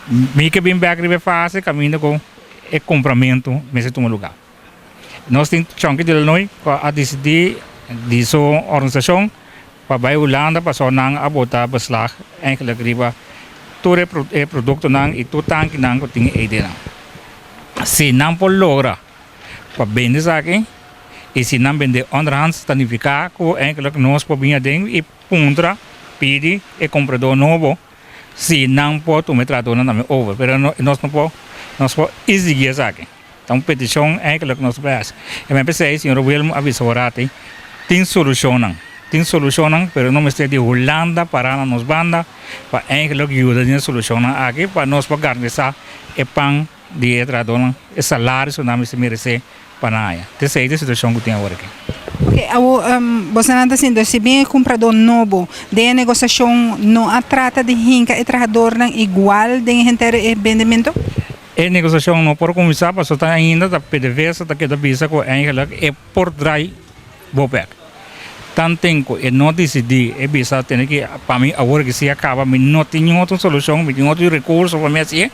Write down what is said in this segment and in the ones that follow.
Mi ke bin bèk riba e fase kaminda ku e kumpramentu mester tuma lugá. Nos tin Chonky Delanoy ku a disidí di su organisashon pa bai Hulanda pasobra nan a bota beslag eigenlijk riba tur e produktonan i tur tankinan ku tin eidenan. Si nan por logra pa bende esaki i si nan bende onderhands ta nifiká ku eigenlijk nos por bin aden i puntra, pidi e kompradó nobo si nan por tuma e tratonan tambe over. Pero nos no por nos por exigí esaki. Ta un petishon eigenlijk nos por hasi. E men p'esei señor Wilm a bisa orati tin solushonnan. Tin solushonnan pero no mester di Hulanda para na nos banda pa eigenlijk yuda den e solushonnan aki pa nos por garantisa e pan di e trahadónan, e salaris ku nan mester meresé pa nan haña. Ta esei ta e situashon ku tin awor aki. Oke, awor bosonan ta sinti si bin e kumpradó nobo den e negosiashon no a trata di hinka e trahadornan igual den henter e bendementu? E negosiashon no por kuminsá pasobra ta ainda ta PDVSA ta keda bisa ku eigenlik e por drai Bopec. Tanten ku e no disidí e bisa tene ki pa mi awor ki si a kaba mi no tin niun otro solushon, mi tin otro rekurso pa mi hasié.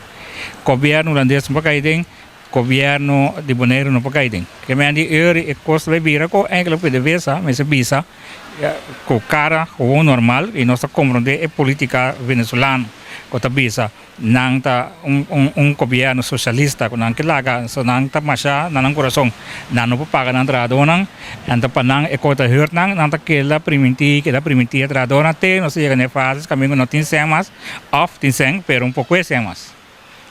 Gobièrnu hulandes no por kai den, gobièrnu di Boneiru no por kai den. Ke men di eur e kos ta bai bira ku enkele PDVSA mester bisa ku kara gewoon normal i nos ta komprondé e politika venezolano ku ta bisa nan ta un gobièrnu soshalista ku nan ke laga so nan ta masha na nan kurason nan no por paga nan trahadónan anto pa nan e kos ta hurt nan, nan ta keda primintí keda primintí e trahadónan te nos ta yega na e fase kaminda ku no tin sèn mas òf tin sèn pero un poko e sèn mas.